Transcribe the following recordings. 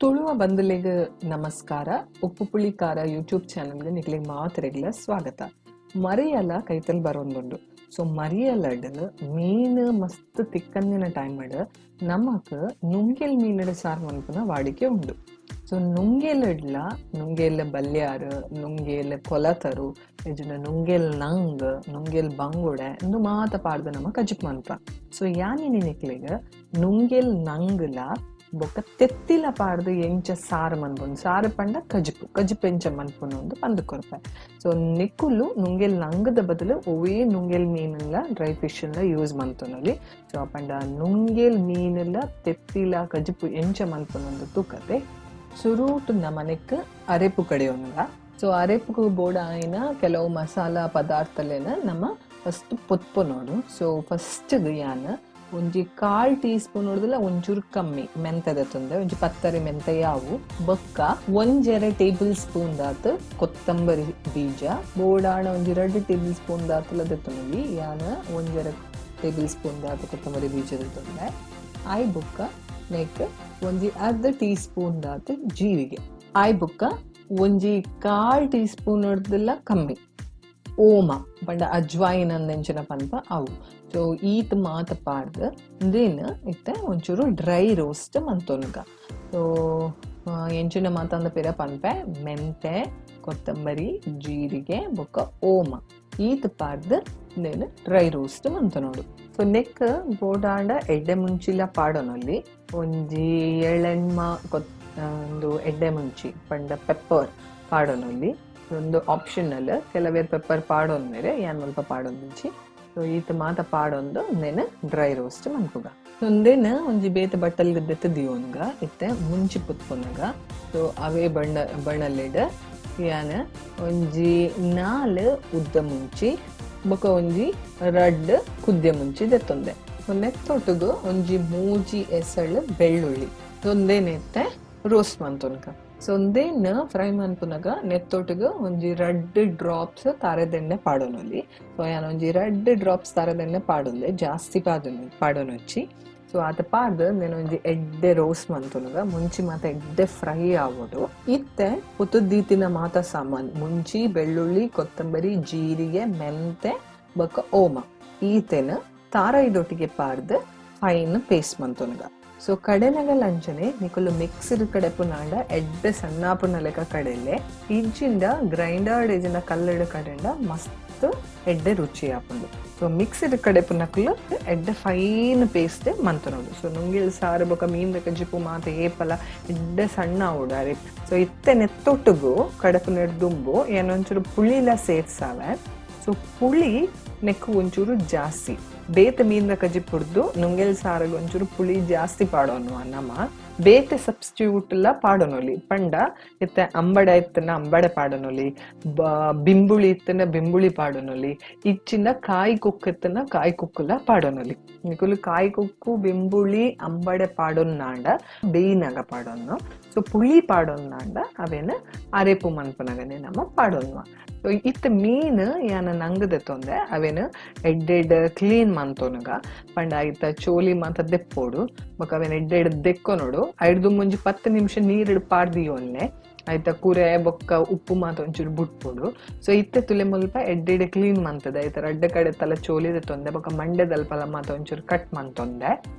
ತುಳುವ ಬಂಧುಲೆಗ್ ನಮಸ್ಕಾರ. ಉಪ್ಪು ಪುಳಿ ಖಾರ ಯೂಟ್ಯೂಬ್ ಚಾನಲ್ಗೆ ನಿಕ್ಲೆಗ್ ಮಾತೆರೆಗ್ಲ ಸ್ವಾಗತ. ಮರಿಯಲ ಕೈತಲ್ ಬರೊಂದುಂಡು. ಸೊ ಮರಿಯಲಡ್ ಮೀನು ಮಸ್ತ್ ತಿಕ್ಕಂದಿನ ಟೈಮ್ ನಮಕ್ ನುಂಗೆಲ್ ಮೀನಡ ಸಾರು ಮನ್ಪುನ ವಾಡಿಕೆ ಉಂಡು. ಸೊ ನುಂಗೆಲಡ್ಲ ನುಂಗೆಲ್ ಬಲ್ಯಾರು, ನುಂಗೆಲ್ ಕೊಲತರು, ಇಜ್ಜಿಂಡ ನುಂಗೆಲ್ ನಂಗ್, ನುಂಗೆಲ್ ಬಂಗುಡೆ ಇಂದು ಮಾತ ಪಾಡ್ದ್ ನಮ ಕಜಿಪ್ ಮನ್ಪ. ಸೊ ಯಾನಿನಿ ನಿಕ್ಲೆಗ್ ನುಂಗೆಲ್ ನಂಗ್ಲ ಬೊಕ್ಕ ತೆತ್ತಿಲ ಪಾಡ್ದ್ ಎಂಚ ಸಾರು ಮನ್ಪುನು, ಸಾರು ಪಂಡ ಕಜಿಪು, ಕಜಿಪು ಎಂಚ ಮನ್ಪುನು ಅಂದ್ ಪಂದ್ ಕೊರ್ಪೆ. ಸೊ ನಿಕುಲು ನುಂಗೆಲ್ ನಂಗದ ಬದಲು ಒವ್ವೇ ನುಂಗೆಲ್ ಮೀನುಲ ಡ್ರೈ ಫಿಶ್ ನ್ಲ ಯೂಸ್ ಮನ್ತೊನೊಲಿ. ಸೊ ಪಂಡ ನುಂಗೆಲ್ ಮೀನುಲ ತೆತ್ತಿಲ ಕಜಿಪು ಎಂಚ ಮನ್ಪುನು ಅಂದ್ ತೂಕತೆ. ಸುರೂಟು ನಮನೆಕ್ ಅರೆಪು ಕಡೆಯೊನುಗ. ಸೊ ಅರೆಪುಗು ಬೋಡಾಯಿನ ಕೆಲವು ಮಸಾಲ ಪದಾರ್ಥಲೆನ್ ನಮ ಫಸ್ಟ್ ಪೊತ್ಪೊನೊಡು. ಸೊ ಫಸ್ಟ್ ಯಾನ್ ಒಂಜಿ ಕಾಲ್ ಟೀ ಸ್ಪೂನ್ ಹೊಡೆದಿಲ್ಲ ಒಂಚೂರು ಕಮ್ಮಿ ಮೆಂತೆ ದೆತ್ತೊಂದೆ, ಒಂಜಿ ಪತ್ತರಿ ಮೆಂತೆ ಯಾವು, ಬೊಕ್ಕ ಒಂಜರೆ ಟೇಬಲ್ ಸ್ಪೂನ್ ದಾತ್ ಕೊತ್ತಂಬರಿ ಬೀಜ, ಬೋಡಾಣ ಒಂಜಿ 2 ಟೇಬಲ್ ಸ್ಪೂನ್ ದಾತ್ಲ ದೆತ್ತೊಂದಿ. ಯಾನ್ ಒಂಜರೆ ಟೇಬಲ್ ಸ್ಪೂನ್ ದಾತ್ ಕೊತ್ತಂಬರಿ ಬೀಜ ದೆತ್ತೊಂದೆ. ಆಯ್ ಬೊಕ್ಕ ನೆಕ್ ಒಂಜಿ ಅರ್ಧ ಟೀ ಸ್ಪೂನ್ ದಾತ್ ಜೀರಿಗೆ, ಆಯ್ ಬೊಕ್ಕ ಒಂಜಿ ಕಾಲ್ ಟೀ ಸ್ಪೂನ್ ಹೊಡೆದಿಲ್ಲ ಕಮ್ಮಿ ಓಮ ಪಂಡ ಅಜ್ವಾಯಿನ್ ಅಂದೆಂಚಿನ ಪನ್ಪ ಅವು. ಸೊ ಈತ್ ಮಾತ ಪಾಡ್ದ್ ಇಂದೇನ್ ಇತ್ತೆ ಒಂಚೂರು ಡ್ರೈ ರೋಸ್ಟ್ ಮಂತೊನುಗ. ಸೊ ಎಂಚಿನ ಮಾತ ಅಂದ ಪಿರ ಪನ್ಪೆ, ಮೆಂತೆ, ಕೊತ್ತಂಬರಿ, ಜೀರಿಗೆ ಬೊಕ್ಕ ಓಮ ಈತ್ ಪಾಡ್ದ್ ಇಂದೇನ್ ಡ್ರೈ ರೋಸ್ಟ್ ಮಂತೊನೊಡು. ಸೊ ನೆಕ್ ಬೋಡಾಂಡ ಎಡ್ಡೆ ಮುಂಚಿಲ ಪಾಡೊನೊಲಿ. ಒಂಜಿ ಏಳೆಣ್ಮ ಒಂದು ಎಡ್ಡೆ ಮುಂಚಿ ಪಂಡ ಪೆಪ್ಪರ್ ಪಾಡೊನೊಲಿ. ಒಂದು ಆಪ್ಷನಲ್, ಕೆಲವೇರ್ ಪೆಪ್ಪರ್ ಪಾಡೊಂದೇರೆ, ಯಾನ್ ಮುಲ್ಪ ಪಾಡೊಂದುಂಚಿ. ಸೊ ಈತ್ ಮಾತ ಪಾಡೊಂದು ಇಂದೆನ್ ಡ್ರೈ ರೋಸ್ಟ್ ಮನ್ಪುಗ. ಉಂದೆನ್ ಒಂಜಿ ಬೇತೆ ಬಟ್ಟಲ್ಗ್ ದೆತ್ತ್ ದೀವೊನುಗ. ಇತ್ತೆ ಮುಂಚಿ ಪುತ್ಪುನಗ. ಸೊ ಅವೇ ಬಣ್ಣ ಬಣಲೆಡ್ ಯಾನ್ ಒಂಜಿ 4 ಉದ್ದ ಮುಂಚಿ ಬೊಕ ಒಂಜಿ ರಡ್ಡ್ ಕುದ್ಯ ಮುಂಚಿ ದೆತ್ತೊಂದೆ. ನೆತ್ತೊಟ್ಟುಗು ಒಂಜಿ 3 ಎಸಳ್ ಬೆಳ್ಳುಳ್ಳಿ ಉಂದೆನ್ ಇತ್ತೆ ರೋಸ್ಟ್ ಮಂತೊನುಗ. ಸೊ ಉಂದೆನ್ ಫ್ರೈ ಮನ್ಪುನಗ ನೆತ್ತೊಟ್ಟುಗು ಒಂಜಿ 2 ಡ್ರಾಪ್ಸ್ ತಾರೆದೆಣ್ಣೆ ಪಾಡೊನೊಲಿ. ಸೊ ಯಾನ್ ಒಂಜಿ 2 ಡ್ರಾಪ್ಸ್ ತಾರೆದೆಣ್ಣೆ ಪಾಡೊಂದೆ, ಜಾಸ್ತಿ ಪಾಡೊನೊಚ್ಚಿ. ಸೊ ಆತ ಪಾಡ್ದ್ ಉಂದೆನ್ ಒಂಜಿ ಎಡ್ಡೆ ರೋಸ್ಟ್ ಮಂತೊನುಗ. ಮುಂಚಿ ಮಾತ ಎಡ್ಡೆ ಫ್ರೈ ಆವೊಡು. ಇತ್ತೆ ಪುತ್ತುದೀತಿನ ಮಾತ ಸಾಮಾನ್ ಮುಂಚಿ, ಬೆಳ್ಳುಳ್ಳಿ, ಕೊತ್ತಂಬರಿ, ಜೀರಿಗೆ, ಮೆಂತೆ ಬೊಕ್ಕ ಓಮ ಈತೆನ್ ತಾರಾಯಿದೊಟ್ಟಿಗೆ ಪಾಡ್ದ್ ಫೈನ್ ಪೇಸ್ಟ್ ಮಂತೊನುಗ. ಸೊ ಕಡೆನಗ ಲಂಚನೆ ನಿಕುಲು ಮಿಕ್ಸಿಡ್ ಕಡೆಪುನಾಂಡ ಎಡ್ಡೆ ಸಣ್ಣಾಪುನ ಲೆಕ್ಕ ಕಡೆಲೆ, ಇಜ್ಜಿಂಡ ಗ್ರೈಂಡರ್ಡ್ ಇಜ್ಜಿಂಡ ಕಲ್ಲಡ್ ಕಡೆಂಡ ಮಸ್ತ್ ಎಡ್ಡೆ ರುಚಿ ಆಪುಂಡು. ಸೊ ಮಿಕ್ಸಿಡ್ ಕಡೆಪುನಕುಲು ಎಡ್ಡೆ ಫೈನ್ ಪೇಸ್ಟ್ ಮಂತೊನೊಡು. ಸೊ ನುಂಗಿಲ್ ಸಾರು ಬೊಕ ಮೀನ್ ಕಜಿಪು ಮಾತ ಏಪಲ ಎಡ್ಡೆ ಸಣ್ಣ ಆವೊಡು ಅರೆ. ಸೊ ಇತ್ತೆ ನೆತ್ತೊಟ್ಟುಗು ಕಡೆಪುನೆಡ್ ದುಂಬು ಏನೊಂಚೂರು ಪುಳಿಲ ಸೇರ್ಸಾವೆ. ಸೊ ಪುಳಿ ನೆಕ್ಕು ಒಂಚೂರು ಜಾಸ್ತಿ ಬೇತೆ ಮೀನ್ದ ಕಜಿಪುಡ್ದು ನುಂಗೆಲ್ ಸಾರುಗು ಒಂಚೂರು ಪುಳಿ ಜಾಸ್ತಿ ಪಾಡೋನು ನಮ. ಬೇತೆ ಸಬ್ಸ್ಟಿಟ್ಯೂಟ್ ಎಲ್ಲ ಪಾಡೊನೊಲಿ. ಪಂಡ ಇತ್ತೆ ಅಂಬಡೆ ಇತ್ತನ ಅಂಬಡೆ ಪಾಡೊನೊಲಿ, ಬಿಂಬುಳಿ ಇತ್ತನ ಬಿಂಬುಳಿ ಪಾಡೊನೊಲಿ, ಇಚ್ಚಿನ ಕಾಯಿ ಕುಕ್ಕು ಇತ್ತನ ಕಾಯಿ ಕುಕ್ಕುಲ ಪಾಡೊನೊಲಿ. ನಿಕುಲು ಕಾಯಿ ಕುಕ್ಕು, ಬಿಂಬುಳಿ, ಅಂಬಡೆ ಪಾಡೊನ್ನಾಂಡ ಬೇಯಿನಾಗ ಪಾಡೊನ್ನು. ಸೊ ಪುಳಿ ಪಾಡೊನ್ನಾಂಡ ಅವೇನ ಅರೆಪು ಮನ್ಪುನಗನೆ ನಮ ಪಾಡೊನ್ನುವ. ಸೊ ಇತ್ತ ಮೀನ್ ಯಾನ ನಂಗ್ ದೆತ್ತೊಂದೆ, ಅವೇನು ಎಡ್ಡೆಡ್ ಕ್ಲೀನ್ ಮಂತೊನುಗ. ಪಂಡ ಇತ್ತ ಚೋಲಿ ಮಾತ ದೆಪ್ಪೊಡು, ಬೊಕ ಅವೇನ್ ಎಡ್ಡೆಡ್ ದೆಕ್ಕೊನೊಡು. ಐಡ್ದು ಮುಂಜಿ 10 ನಿಮಿಷ ನೀರಿಡ್ ಪಾಡ್ದಿಯೊನ್ನೆ, ಐತ ಕುರೆ ಬೊಕ್ಕ ಉಪ್ಪು ಮಾತ ಒಂಚೂರು ಬುಟ್ಪೊಡು. ಸೊ ಇತ್ತೆ ತುಲೆ ಮುಲ್ಪ ಎಡ್ಡೆಡ್ ಕ್ಲೀನ್ ಮಂತದೆ, ಐತ ರಡ್ಡ ಕಡೆ ತಲ ಚೋಲಿ ದೆತ್ತೊಂದೆ, ಬೊಕ್ಕ ಮಂಡೆದಲ್ಪಲ ಮಾತ ಒಂಚೂರು ಕಟ್ ಮಂತೊಂದೆ.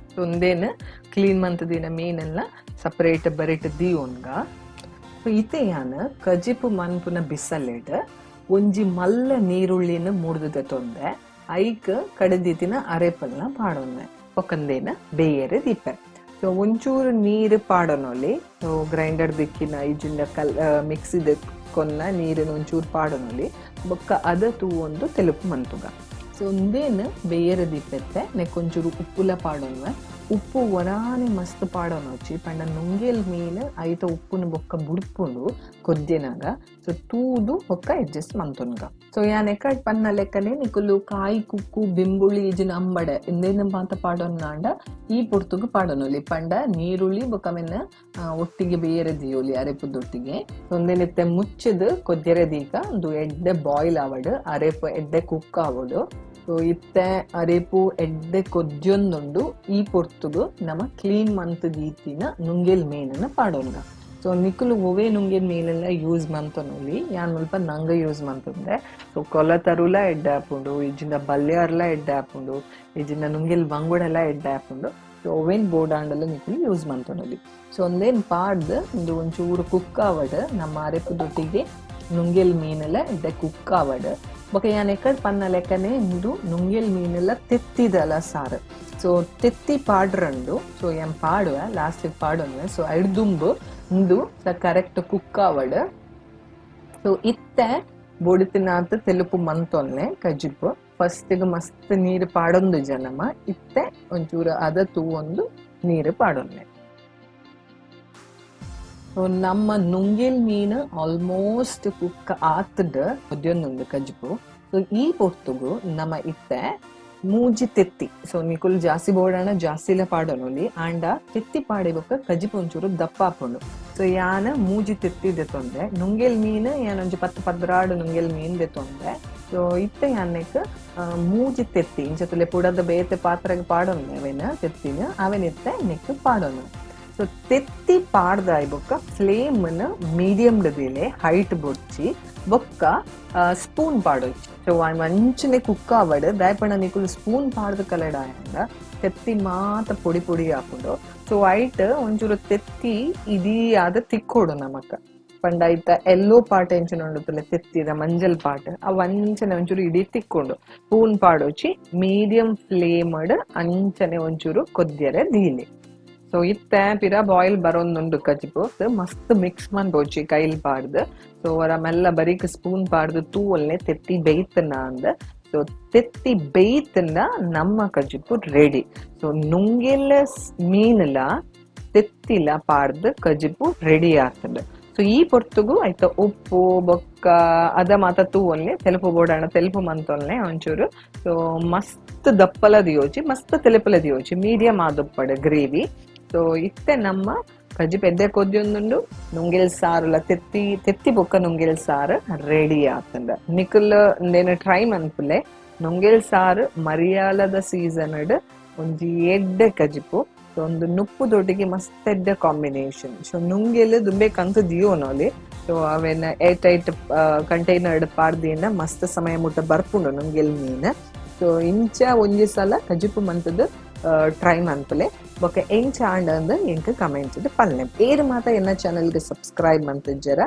ಉಂದೇನ್ ಕ್ಲೀನ್ ಮಂತದಿನ ಮೀನೆಲ್ಲ ಸಪರೇಟ್ ಬರಿಟ್ ದೀವೊನ್ಗ. ಇತ್ತೆ ಯಾನ್ ಕಜಿಪು ಮನ್ಪುನ ಬಿಸಲೆಡ್ ಒಂಜಿ ಮಲ್ಲ ನೀರುಳ್ಳಿನ ಮೂರ್ದು ದೆತ್ತೊಂದೆ, ಐಕ್ ಕಡೆದಿತ್ತಿನ ಅರೆಪಲ್ನ ಪಾಡೊಂದೆ, ಬೊಕ್ಕಂದೇನ ಬೇಯರೆ ದೀಪೆ. ಸೊ ಒಂಚೂರು ನೀರು ಪಾಡೊನೊಲಿ. ಸೊ ಗ್ರೈಂಡರ್ ದಿಕ್ಕಿನ ಇಜ್ಜಿಂಡ ಕಲ್ ಮಿಕ್ಸಿ ದಿಕ್ಕೊನ್ನ ನೀರಿನ ಒಂಚೂರು ಪಾಡೊನೊಲಿ, ಬೊಕ್ಕ ಅದ ತೂವೊಂದು ತೆಲುಪು ಮಂತುಗ. ಸೊ ಉಂದೇನ್ ಬೇಯರೆ ದೀಪೆತ್ತೆ. ನೆಕ್ ಒಂಚೂರು ಉಪ್ಪುಲ ಪಾಡೊನ್ವೆ. ಉಪ್ಪು ಒರಾನೆ ಮಸ್ತ್ ಪಾಡೊನೊಚ್ಚಿ, ಪಂಡ ನುಂಗೆಲ್ ಮೀನ್ ಐತ ಉಪ್ಪುನು ಬೊಕ್ಕ ಬುಡ್ಪುಂಡು ಕೊದ್ಯೆನಗ. ಸೊ ತೂದು ಬೊಕ್ಕ ಅಡ್ಜಸ್ಟ್ ಮಂತೊನುಗ. ಸೊ ಯಾನ್ ಎಕಡ್ ಪನ್ನ ಲೆಕ್ಕನೆ ನಿಕುಲು ಕಾಯಿ ಕುಕ್ಕು, ಬಿಂಬುಳಿ ಇಜ್ಜಿನ ಅಂಬಡೆ ಇಂದೇನ ಮಾತ ಪಾಡೊನ್ನಾಂಡ ಈ ಪೊರ್ತುಗು ಪಾಡೊನೊಲಿ. ಪಂಡ ನೀರುಳ್ಳಿ ಬೊಕ್ಕ ಅವೆನ್ ಒಟ್ಟಿಗೆ ಬೇಯರೆ ದೀಯೊಲಿ ಅರೆಪುದೊಟ್ಟಿಗೆ. ಉಂದೆನಿತ್ತೆ ಮುಚ್ಚದ್ ಕೊದ್ಯರೆ ದೀಕ. ಉಂದು ಎಡ್ಡೆ ಬಾಯ್ಲ್ ಆವಡ್, ಅರೆಪು ಎಡ್ಡೆ ಕುಕ್ ಆವೊಡು. ಸೊ ಇತ್ತೆ ಅರೆಪು ಎಡ್ಡೆ ಕೊದ್ಯೊಂದುಂಡು. ಈ ಪೊರ್ತುಗು ನಮ ಕ್ಲೀನ್ ಮಂತ್ ದೀತಿನ ನುಂಗೆಲ್ ಮೀನನ್ನು ಪಾಡೊನುಗ. ಸೊ ನಿಕುಲು ಒವ್ವೆ ನುಂಗೆಲ್ ಮೀನೆಲ್ಲ ಯೂಸ್ ಮಂತೊನೊಲಿ, ಯಾನ್ ಮುಲ್ಪ ನಂಗ ಯೂಸ್ ಮಂತುಂದೆ. ಸೊ ಕೊಲತರುಲ ಎಡ್ಡೆ ಆಪುಂಡು, ಇಜ್ಜಿಂಡ ಬಲ್ಯಾರ್ಲ ಎಡ್ಡೆ ಆಪುಂಡು, ಇಜ್ಜಿಂಡ ನುಂಗೆಲ್ ಬಂಗುಡೆಲ ಎಡ್ಡೆ ಆಪುಂಡು. ಸೊ ಒವೇನ್ ಬೋಡಾಂಡಲ ನಿಕುಲು ಯೂಸ್ ಮಂತೊನೊಲಿ. ಸೊ ಒಂದೇನ್ ಪಾಡ್ದ್ ಉಂದು ಒಂಚೂರು ಕುಕ್ ಆವಡ್. ನಮ್ಮ ಅರೆಪುದೊಟ್ಟಿಗೆ ನುಂಗೆಲ್ ಮೀನೆಲ್ಲ ಎಡ್ಡೆ ಕುಕ್ ಆವಡ್. ಬೊಕ ಯಾನ್ ಎಕಡ್ ಪನ್ನ ಲೆಕ್ಕನೆ ಉಂದು ನುಂಗೆಲ್ ಮೀನೆಲ್ಲ ತೆತ್ತಿದಲ ಸಾರು. ಸೊ ತೆತ್ತಿ ಪಾಡ್ರಂಡು. ಸೊ ಯಾನ್ ಪಾಡುವೆ, ಲಾಸ್ಟ್ ಪಾಡೊನ್ವೆ. ಸೊ ಐಡ್ದುಂಬು ಉಂದು ಕರೆಕ್ಟ್ ಕುಕ್ ಆವಡ್. ಸೊ ಇತ್ತೆ ಬೊಡಿತಿನಾತ್ ತೆಲುಪು ಮಂತೊನ್ಲೆ ಕಜಿಪು. ಫಸ್ಟ್ ಮಸ್ತ್ ನೀರು ಪಾಡೊಂದು ಜನಮ ಇತ್ತೆ ಒಂಚೂರು ಅದ ತೂವೊಂದು ನೀರು ಪಾಡೊನ್ಲೆ. ಸೊ ನಮ್ಮ ನುಂಗೆಲ್ ಮೀನು ಆಲ್ಮೋಸ್ಟ್ ಕುಕ್ ಆತದ ಉದ್ಯೊಂದುಂಡು ಕಜಿಪು. ಸೊ ಈ ಪೊರ್ತುಗು ನಮ್ಮ ಇತ್ತೆ ಮೂಜಿ ತೆತ್ತಿ. ಸೊ ನಿಕುಲ್ ಜಾಸ್ತಿ ಬೋಡಾಂಡ ಜಾಸ್ತಿಲ ಪಾಡೊನೊಲಿ, ಆಂಡ ತೆತ್ತಿ ಪಾಡಿ ಬೊಕ್ಕ ಕಜಿಪು ಒಂಚೂರು ದಪ್ಪ ಆಪುಂಡು. ಸೊ ಯಾನ್ ಮೂಜಿ ತೆತ್ತಿ ದೆತ್ತೊಂದೆ. ನುಂಗೆಲ್ ಮೀನು ಯಾನ್ ಒಂಜಿ 10-12 ನುಂಗೆಲ್ ಮೀನ್ ದೆತ್ತೊಂದೆ. ಸೊ ಇತ್ತೆ ಯಾನ್ನೆಕ್ ಮೂಜಿ ತೆತ್ತಿ ಇಂಚ ಪುಡದ ಬೇತೆ ಪಾತ್ರೆಗ್ ಪಾಡೊನ್ನೆ ಅವೆನ್ ತೆತ್ತಿನ ಅವೆನ್ ಇತ್ತೆ ನೆಕ್ ಪಾಡೊನು. ಸೊ ತೆತ್ತಿ ಪಾಡ್ದಾಯ್ ಬೊಕ್ಕ ಫ್ಲೇಮ್ ನ್ ಮೀಡಿಯಂ ದೀಲೆ, ಹೈಟ್ ಬೊಡ್ಚಿ. ಬೊಕ್ಕ ಸ್ಪೂನ್ ಪಾಡೊಚ್ಚಿ. ಸೊ ಅಂಚನೆ ಕುಕ್ ಆವಡ್. ದಾಯೆಪಂಡ ನಿಕುಲು ಸ್ಪೂನ್ ಪಾಡ್ದ್ ಕಲೆಡಾಯಂಡ ತೆತ್ತಿ ಮಾತ ಪೊಡಿ ಪೊಡಿ ಆಪುಂಡು. ಸೊ ಐಟ್ ಒಂಚೂರು ತೆತ್ತಿ ಇದೀ ಆದ್ ತಿಕ್ಕೊಡು ನಮಕ್. ಪಂಡ ಐತ ಎಲ್ಲೋ ಪಾರ್ಟ್ ಎಂಚಿನ ಉಂಡು ತೆತ್ತಿದ ಮಂಜಲ್ ಪಾರ್ಟ್, ಅವು ಅಂಚನೆ ಒಂಚೂರು ಇಡೀ ತಿಕ್ಕೊಂಡು. ಸ್ಪೂನ್ ಪಾಡೊಚ್ಚಿ, ಮೀಡಿಯಂ ಫ್ಲೇಮ್ ಅಂಚನೆ ಒಂಚೂರು ಕೊದ್ಯರೆ ದೀಲೆ. ಸೊ ಇತ್ತೆ ಪಿರ ಬಾಯ್ಲ್ ಬರೋಂದುಂಡು ಕಜಿಪು. ಮಸ್ತ್ ಮಿಕ್ಸ್ ಮನ್ಪೊಚ್ಚಿ ಕೈಲ್ ಪಾಡ್ದ್. ಸೊ ಒರ ಮೆಲ್ಲ ಬರೀಕ್ ಸ್ಪೂನ್ ಪಾಡ್ದ್ ತೂವೊಲ್ನೆ ತೆತ್ತಿ ಬೇಯ್ತನ ಅಂದ್. ಸೊ ತೆತ್ತಿ ಬೇಯ್ತನ ನಮ್ಮ ಕಜಿಪು ರೆಡಿ. ಸೊ ನುಂಗೆಲ್ಲ ಮೀನುಲ ತೆತ್ತಿಲ ಪಾಡ್ದ್ ಕಜಿಪು ರೆಡಿ ಆತಂಡ್. ಸೊ ಈ ಪೊರ್ತುಗು ಐತ ಉಪ್ಪು ಬೊಕ್ಕ ಅದ ಮಾತ ತೂವೊಲ್ನೆ. ತೆಲುಪು ಬೋಡಾಂಡ ತೆಲುಪು ಮಂತೊಲ್ನೆ ಒಂಚೂರು. ಸೊ ಮಸ್ತ್ ದಪ್ಪಲ ದಿಯೋಚಿ, ಮಸ್ತ್ ತೆಲುಪುಲ ದಿಯೋಚಿ, ಮೀಡಿಯಂ ಆದುಪ್ಪಡ್ ಗ್ರೇವಿ. ಸೊ ಇತ್ತೆ ನಮ್ಮ ಕಜಿಪು ಎಡ್ಡೆ ಕೊದ್ಯೊಂದುಂಡು. ನುಂಗೆಲ್ ಸಾರುಲ ತೆತ್ತಿ ತೆತ್ತಿ ಬೊಕ್ಕ ನುಂಗೆಲ್ ಸಾರು ರೆಡಿ ಆತಂಡ್. ನಿಕುಲ್ ಉಂದೆನ್ ಟ್ರೈ ಮನ್ಪುಲೆ. ನುಂಗೆಲ್ ಸಾರು ಮರಿಯಾಲದ ಸೀಸನ್ ಒಂಜಿ ಎಡ್ಡೆ ಕಜಿಪು. ಸೊ ಒಂದು ನುಪ್ಪು ದೊಟ್ಟಿಗೆ ಮಸ್ತ್ ಎಡ್ಡೆ ಕಾಂಬಿನೇಷನ್. ಸೊ ನುಂಗೆಲ್ ದುಂಬೆ ಕಂತು ದಿಯೋನೊಲಿ. ಸೊ ಅವೆನ್ ಏರ್ ಟೈಟ್ ಕಂಟೈನರ್ ಪಾಡ್ದಿನ ಮಸ್ತ್ ಸಮಯ ಮುಟ್ಟ ಬರ್ಪುಂಡು ನುಂಗೆಲ್ ಮೀನ್. ಸೊ ಇಂಚ ಒಂಜಿ ಸಲ ಕಜಿಪು ಮಂತುದು ಟ್ರೈ ಮನ್ಪುಲೆ. ಬೊಕ ಎಂಚ ಆಂಡ ಅಂದ್ ಎಂಕ್ ಕಮೆಂಟ್ ಪಲ್ಲೆ. ಏರ್ ಮಾತ ಎನ್ನ ಚಾನೆಲ್ ಗೆ ಸಬ್ಸ್ಕ್ರೈಬ್ ಮಂತಿಜ್ಜರ,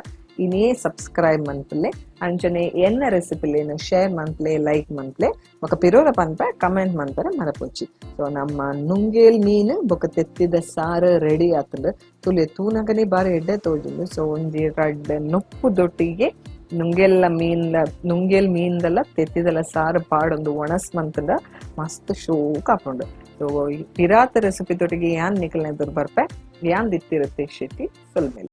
ಇನಿಯೇ ಸಬ್ಸ್ಕ್ರೈಬ್ ಮನ್ಪುಲೆ. ಅಂಚನೆ ಎನ್ನ ರೆಸಿಪಿಲೇನು ಶೇರ್ ಮನ್ಪುಲೆ, ಲೈಕ್ ಮನ್ಪುಲೆ. ಬೊಕ ಪಿರೋರ ಪನ್ಪೆ ಕಮೆಂಟ್ ಮನ್ಪರೆ ಮರಪೊಚ್ಚಿ. ಸೊ ನಮ್ಮ ನುಂಗೇಲ್ ಮೀನ್ ಬೊಕ ತೆತ್ತಿದ ಸಾರು ರೆಡಿ ಆತಂಡ್. ತುಲೆ ತೂನಗನೆ ಬಾರಿ ಎಡ್ಡೆ ತೋಜುಂಡು. ಸೊ ಒಂಜಿ ರಡ್ಡ್ ನುಪ್ಪು ದೊಟ್ಟಿಗೆ ನುಂಗೆಲ್ಲ ಮೀನ್ ನುಂಗೆಲ್ ಮೀನ್ದಲ್ಲ ತೆತ್ತಿದಲ್ಲ ಸಾರು ಪಾಡೊಂದು ಒಣಸ್ ಮಂತಂಡ ಮಸ್ತ್ ಶೋಕ್ ಆಪುಂಡು. ಸೊ ಪಿರಾತ ರೆಸಿಪಿ ದೊಟ್ಟಿಗೆ ಯಾನ್ ನಿಕಲ್ನ ಎದುರು ಬರ್ಪೆ. ಯಾನ್ ದಿತ್ತಿರುತ್ತೆ ಶೆಟ್ಟಿ ಸೊಲ್ಮೆಲ್.